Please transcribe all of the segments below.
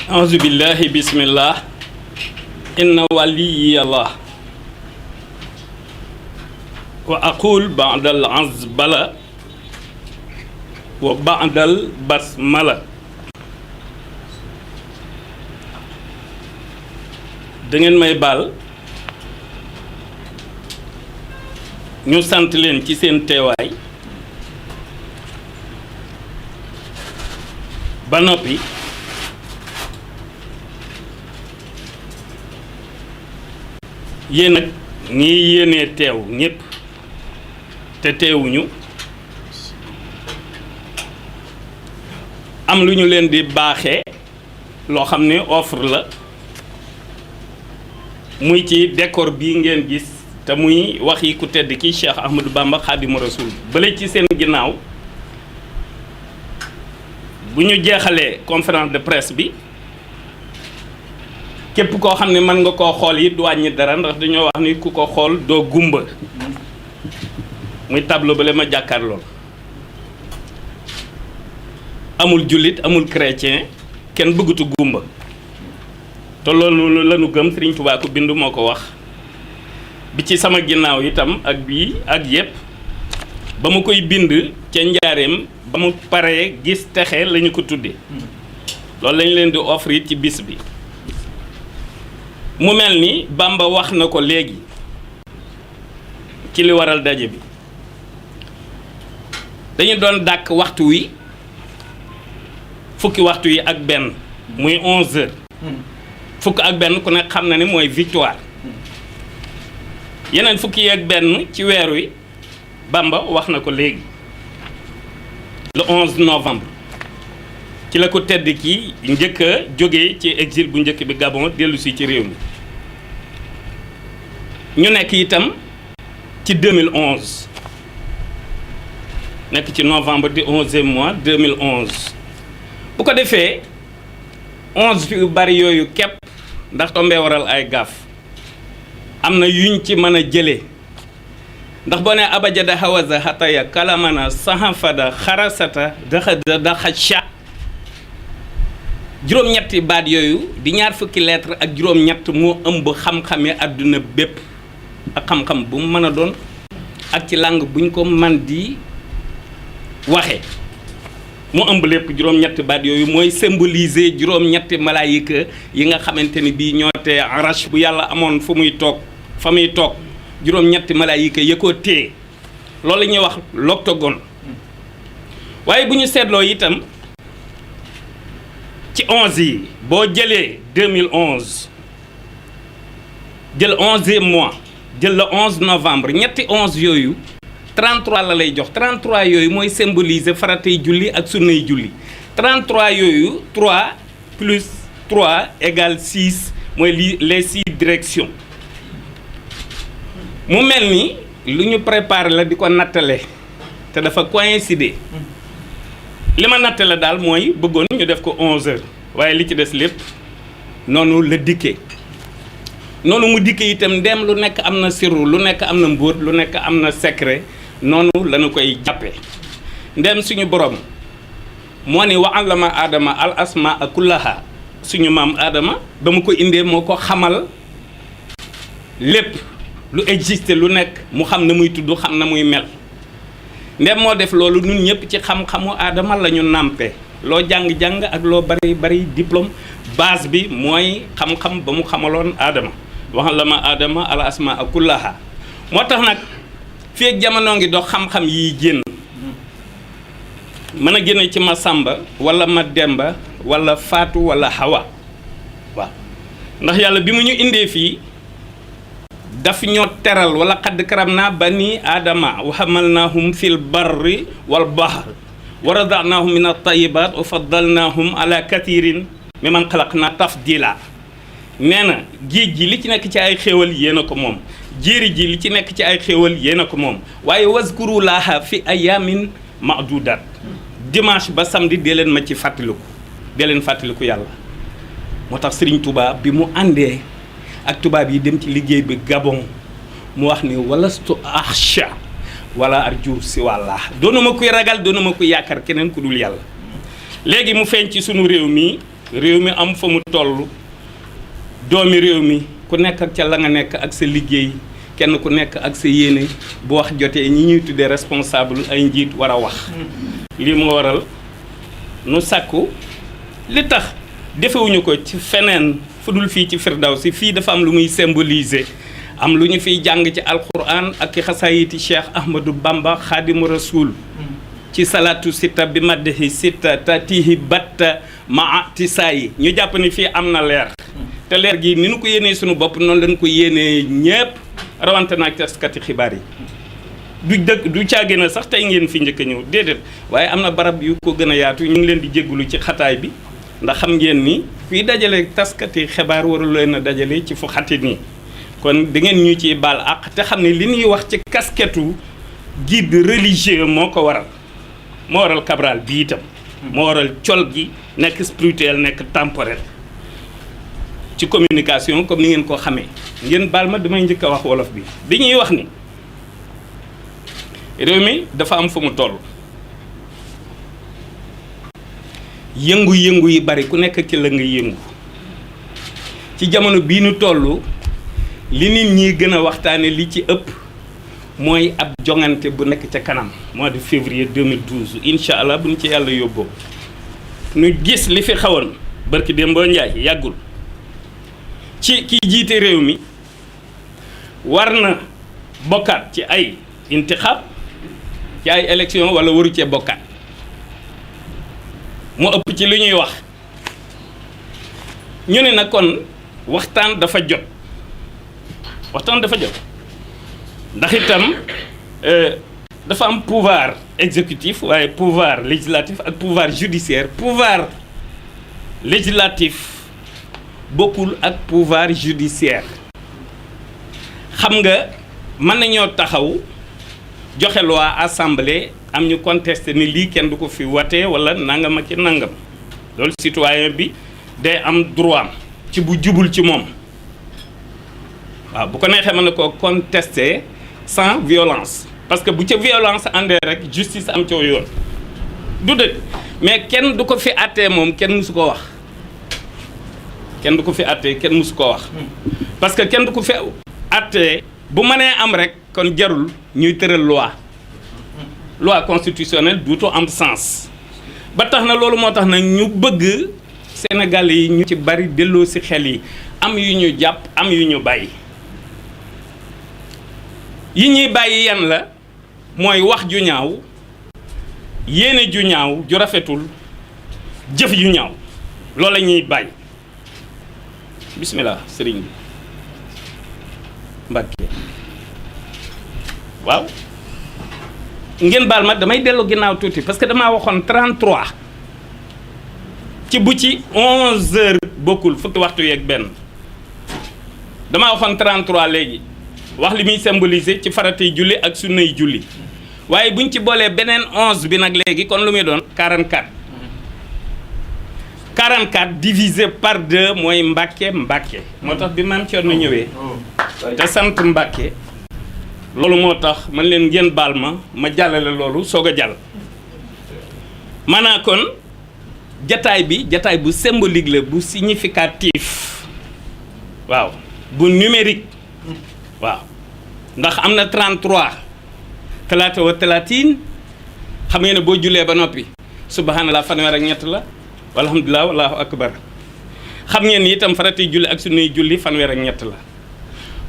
auzu billahi bismillah inna waliyi allah wa aqul ba'dal azbala wa ba'dal basmala. da ngeen may baal ñu sant leen ci seen teewaay ba noppi yéen nag ñi yéenee teew ñépp te teewuñu am lu ñu leen di baaxee loo xam ne offre la muy ci décor bii ngeen gis te muy wax yi ku tedd ki Cheikh Ahmadou Bamba Khadimu Rasoul bële ci seen ginnaaw bu ñu jeexalee conférence de presse bi képp koo xam ne mën nga koo xool it du wàññi dara ndax dañoo wax ni ku ko xool doo gumba muy tableau ba le ma jàkkaarloo amul jullit amul chrétien kenn bëggatu gumba te loolu lanu gëm Sëriñ Tuubaa ko bind moo ko wax bi ci sama ginnaaw itam ak bii ak yépp ba mu koy bind ca njaareem ba mu paree gis texe lañu ko tudde loolu lañ leen di offrir ci bis bi mu mel ni Bamba wax na ko léegi ci li waral daje bi dañu doon dàkk waxtu wi fukki waxtu yi ak benn muy 11h fukk ak benn ku ne xam na ni mooy victoire yeneen fukki yi ak benn ci weer wi Bamba wax na ko léegi le 11 novembre ci la ko tedd ki njëkk a jógee ci exil bu njëkk bi Gabon dellu si ci réew mi ñu nekk itam ci 2011 nekk ci novembre di 11e mois 2011 bu ko defee 11 yu bari yooyu képp ndax tombee waral ay gaaf am na yuñ ci mën a jëlee ndax boo nee abajada hawaza hataya kalamana sahafada xarasata daxa juróom-ñetti baat yooyu di ñaar fukki lettre ak juróom-ñett moo ëmb xam-xame àdduna bépp ak xam-xam bu mu mën a doon ak ci langue buñ ko man di waxe mu ëmb lépp juróom-ñetti baat yooyu mooy symboliser juróom-ñetti malaayika yi nga xamante ni bii ñoo tee arash bu yàlla amoon fu muy toog fa muy toog juróom-ñetti malaayika ya ko téye loolu la ñuy wax l'octogone waaye bu ñu seetloo itam ci 11 yi boo jëlee 2011 jël 11e mois jël le 11 novembre ñetti 11 yooyu 33 la lay jox 33 yooyu mooy symboliser faratay julli ak sunnay julli 33 yooyu 3 plus 3 égale 6 mooy les 6 directions mu mel ni lu ñu préparé la di ko nattale te dafa coïncider li ma nattale daal mooy bëggoon ñu def ko 11h waaye li ci des lépp noonu la dikkee noonu mu dikkee itam ndem lu nekk am na sirru lu nekk am na mbóot lu nekk am na secret noonu lañu koy jàppe ndem suñu borom moo ni wa allama aadama al asmaa kullaha suñu maam aadama ba mu ko indee moo ko xamal lépp lu existe lu nekk mu xam na muy tudd xam na muy mel ndem moo def loolu ñun ñëpp ci xam-xamu aadama la ñu nàmpe loo jàng-jàng ak loo bari diplôme base bi mooy xam-xam ba mu xamaloon aadama wax la ma aadama al asmaa kullaha moo tax nag fii ak jamono ngi dox xam-xam yiy génn mën a génn ci ma sàmba wala ma demba wala faatu wala hawa waaw ndax yàlla bi mu ñu indee fii daf ñoo teral wala xadd karam naa bani aadama wa hamalnaahum fil barri wal bahr wa razaqnaahum min at-tayyibaat wa faddalnaahum ala kathirin mimman xalaqnaa tafdila nee na géej gi li ci nekk ci ay xéewal yéen a ko moom jéeri ji li ci nekk ci ay xéewal yéen a ko moom waaye wazkuru laaha fi ayamin maadudaat dimanche ba samedi dee leen ma ci fàttaliku dee leen fàttaliku yàlla moo tax Serigne Touba bi mu àndee ak tubaab yi dem ci liggéey bi Gabon mu wax ni walastu axsha wala arju si wàlla doonu ma kuy ragal doonu ma kuy yaakaar keneen ku dul yàlla léegi mu feeñ ci sunu réew mi réew mi am fa mu toll doomi réew mi ku nekk ak ca la nga nekk ak sa liggéey kenn ku nekk ak sa yéene bu wax jotee ñi ñuy tuddee responsable ay njiit war a wax lii moo waral nu sàkku li tax defewuñu ko ci feneen fu dul fii ci Firdawsi fii dafa am lu muy symboliser am lu ñu fiy jàng ci alquran ak ci xasaayiti Cheikh Ahmadou Bamba Xaadimu Rasuul ci salaatu sitta bi maddehi sitta tatihi batta maa tisaayi ñu jàpp ni fii am na leer te leer gi ni nu ko yéenee suñu bopp noonu lañ ko yéenee ñépp rawante naag taskati xibaar yi du dëgg du caagi na sax tey ngeen fi njëkk a ñëw déedéet waaye am na barab yu ko gën a yaatu ñu ngi leen di jéggulu ci xataay bi ndax xam ngeen ni fii dajale taskati xibaar warul leen a dajale ci fu xati nii kon da ngeen ñu ciy baal àq te xam ne li ñuy wax ci casquette guide religieux moo ko waral moo waral Cabral bi itam moo waral col gi nekk spirituel nekk temporel ci communication comme ni ngeen ko xamee ngeen baal ma damay njëkk a wax wolof bi dañuy wax ni réew mi dafa am fu mu toll yëngu-yëngu yi bari ku nekk ci la nga yëngu ci jamono bii nu toll li nit ñi gën a waxtaane li ci ëpp mooy ab jongante bu nekk ca kanam mois de février 2012 incha allah bu ñu ci yàlla yóbboo nu gis li fi xawoon barki Dembo Njaay yàggul ci ki jiite réew mi war na bokkaat ci ay intixaab ci ay élection wala waru cee bokkaat mu ëpp ci li ñuy wax ñu ne nag kon waxtaan dafa jot ndax itam dafa am pouvoir exécutif waaye pouvoir législatif ak pouvoir judiciaire pouvoir législatif bokkul ak pouvoir judiciaire xam nga mën nañoo taxaw joxe loi assemblée am ñu contesté ni lii kenn du ko fi watee wala nangam ak nangam loolu citoyen bi day am droit am ci bu jubul ci moom waaw bu ko neexee mën na koo contester sans violence parce que bu ca violence àndee rek justice am coow yoon du dëgg mais kenn du ko fi àttee moom kenn mësu ko wax parce que kenn du ko fi àttee bu mënee am rek kon jarul ñuy tëral loi constitutionnelle duutu am sens ba tax na loolu moo tax nag ñu bëgg Sénégal yi ñu ci bari delloo ci xel yi am yu ñu jàpp am yu ñu bàyyi yi ñuy bàyyi yan la mooy wax ju ñaaw yéene ju ñaaw ju rafetul jëf ju ñaaw loolu la ñuy bàyyi bismillah sëriñ bi Mbàkke waaw ngeen baal ma damay dellu ginnaaw tuuti parce que damaa waxoon 33 ci bu ci 11 heures bokkul fukki waxtu yeeg benn damaa waxoon 33 léegi wax li muy symboliser ci faratay julli ak sunnay julli waaye buñ ci boolee beneen 11 bi nag léegi kon lu muy doon 44 divisé par 2 mooy Mbàkke moo tax bi maam Cerno ñëwee te sant Mbàkke loolu moo tax man leen ngeen baal ma jàllale loolu soog a jàll maanaam kon jataay bu symbolique la bu significatif waaw bu numérique waaw ndax am na 33 talaata wa talaatiin xam ngeen ne boo jullee ba noppi subhanallah fanweer ak ñett la walhamdulilah wallahu akbar xam ngeen ni itam farati julli ak sunuy julli fanweer ak ñett la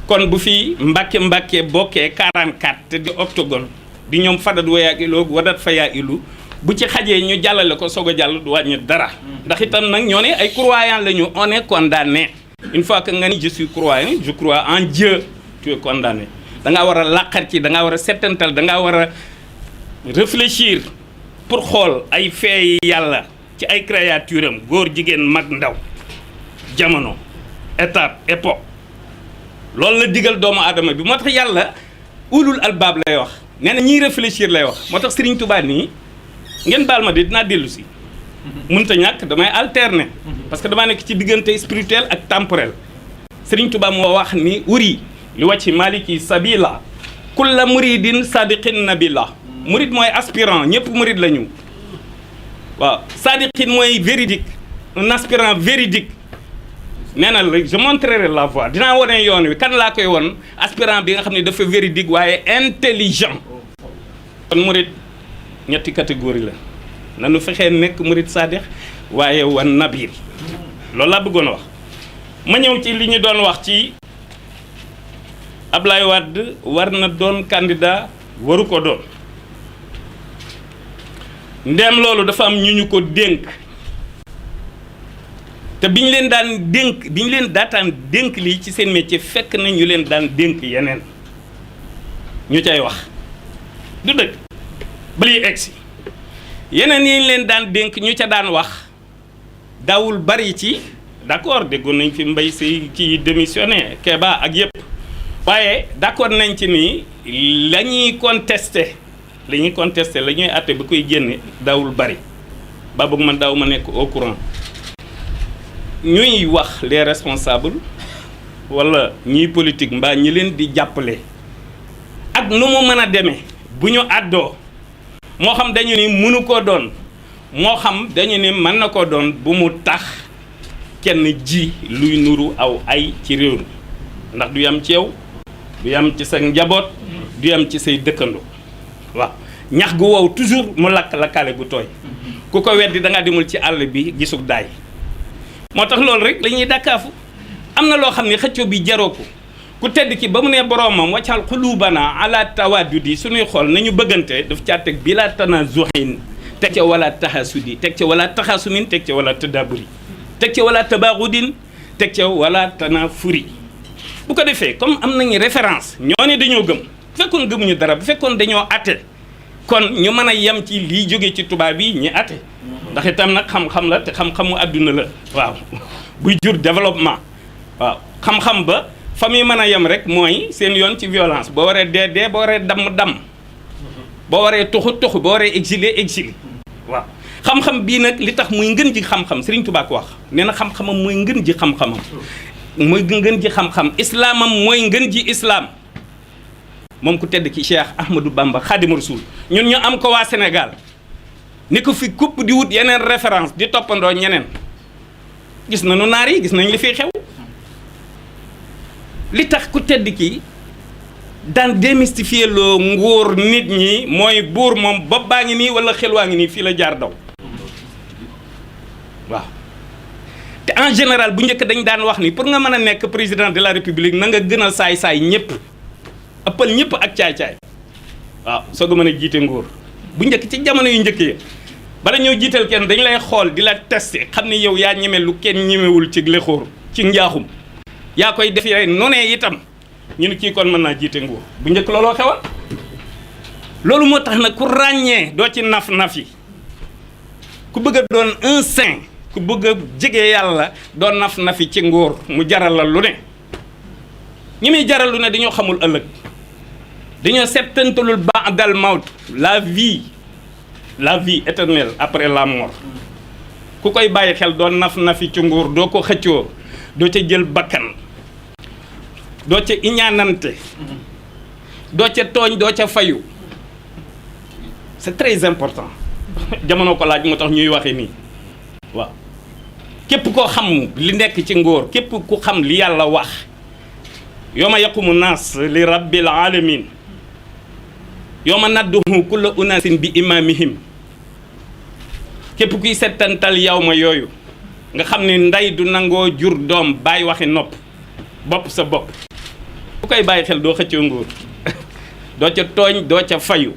kon bu fi mbàkke bokkee 44 te di octogone di ñoom fadat wayaa ilu wadat fayaa ilu bu ci xajee ñu jàllale ko soog a jàll du wàññi dara ndax itam nag ñoo ne ay croyants la ñu on est condamné une fois que nga ni je suis croyant je crois en Dieu tu es condamné da ngaa war a làqar ci da ngaa war a settantal da ngaa war a réfléchir pour xool ay fee yàlla ci ay créature am góor jigéen mag ndaw jamono étape époque loolu la digal doomu aadama bi moo tax yàlla ulul albaab lay wax nee na ñiy réfléchir lay wax moo tax Serigne Touba nii ngeen baal ma de dinaa dellu si mënta ñàkk damay alterner parce que damaa nekk ci diggante spirituel ak temporel Serigne Touba moo wax ni uri li wàcci maliki sabila kulla muridin sadiqin nabila murid mooy aspirant ñëpp murid la ñu waaw sadiqin mooy véridique un aspirant véridique nee na la je montrerai la voie dinaa wane yoon wi kan laa koy won aspirant bi nga xam ne dafa véridique waaye intelligent. kon murit ñetti catégorie la nanu fexee nekk murit saadix waaye wan nabil loolu laa bëggoon a wax. ma ñëw ci li ñu doon wax ci Ablaye Wade war na doon candidat waru ko doon ndem loolu dafa am ñu ko dénk te bi ñu leen daan dénk bi ñu leen daataan dénk lii ci seen métier fekk na ñu leen daan dénk yeneen ñu cay wax du dëgg ba liy egsi yeneen yi ñu leen daan dénk ñu ca daan wax daawul bari ci d'accord déggoon nañ fi Mbaye Sy kii démissionné Kéba ak yëpp waaye d'accord nañ ci ni la ñuy contesté la ñuy àtte ba koy génne daawul bari ba bëgg man daaw ma nekk au courant ñuy wax les responsables wala ñiy politique mbaa ñi leen di jàppale ak nu mu mën a demee bu ñu àddoo moo xam dañu ni mënu koo doon moo xam dañu ni mën na koo doon bu mu tax kenn ji luy nuru aw ay ci réew mi ndax du yam ci yow du yam ci sa njaboot du yam ci say dëkkandoo waaw ñax gu wow toujours mu lakk lakkaale gu tooy ku ko weddi da nga demul ci àll bi gisug daay moo tax loolu rek la ñuy dàkkaafu am na loo xam ne xëccoo bi jaroo ko ku tedd ki ba mu ne boroomam waccal xuluubana ala tawaddudi suñuy xool nañu bëggante daf caa teg bi laa tanazuhin teg ca wala taxasudi teg ca wala taxasumin teg ca wala tadaburi teg ca wala tabaxudin teg ca wala tanafuri bu ko defee comme am nañu référence ñoo ne dañoo gëm bu fekkoon gëmuñu dara bu fekkoon dañoo atte kon ñu mën a yem ci lii jóge ci tubaab yi ñi atte ndax itam nag xam-xam la te xam-xamu àdduna la waaw buy jur développement waaw xam-xam ba fa muy mën a yem rek mooy seen yoon ci violence boo waree dee boo waree damm boo waree tuxu boo waree exilé waaw xam-xam bii nag li tax muy ngën ji xam-xam Serigne Touba ko wax nee na xam-xamam mooy ngën ji xam-xamam mooy ngën ji xam-xam islaamam mooy ngën ji islaam moom ku tedd ki Cheikh Ahmadou Bamba Khadim Rasoul ñun ñu am ko waa Sénégal ni ko fi kupp di wut yeneen référence di toppandoo ñeneen gis nañu naar yi gis nañ li fiy xew li tax ku tedd ki daan démystifier loo nguur nit ñi mooy buur moom bopp baa ngi nii wala xel waa ngi nii fii la jaar daw waaw te en général bu njëkk dañ daan wax ni pour nga mën a nekk président de la république na nga gën a saay-saay ñëpp ëppal ñëpp ak caay-caay waaw soo ko mën a jiite nguur bu njëkk ci jamono yu njëkk yi bala ñoo jiital kenn dañ lay xool di la testé xam ne yow yaa ñeme lu kenn ñemewul ci lexóor ci njaaxum yaa koy defee nonee itam ñu ne kii kon mën naa jiite nguur bu njëkk looloo xewal loolu moo tax nag ku ràññee doo ci naf yi ku bëgg a doon un saint ku bëgg a jege yàlla doo naf-nafi ci nguur mu jaral la lu ne ñi muy jaral lu ne dañoo xamul ëllëg dañoo settantalul ba'dal mawt la vie éternelle après la mort ku koy bàyyi xel doo naf-nafi ci nguur doo ko xëccoo doo ca jël bakkan doo ca iñaanante doo ca tooñ doo ca fayu c'est très important jamono ko laaj moo tax ñuy waxe nii waaw képp koo xam li nekk ci ngóor képp ku xam li yàlla wax yawma yaqumu naas li rabbil alamin yawma nadduhu kulla unaasin bi imamihim képp kuy settantal yawma yooyu nga xam ne ndey du nangoo jur doom bàyyi waxi nopp bopp sa bopp ku koy bàyyi xel doo xëccoo nguur doo ca tooñ doo ca fayu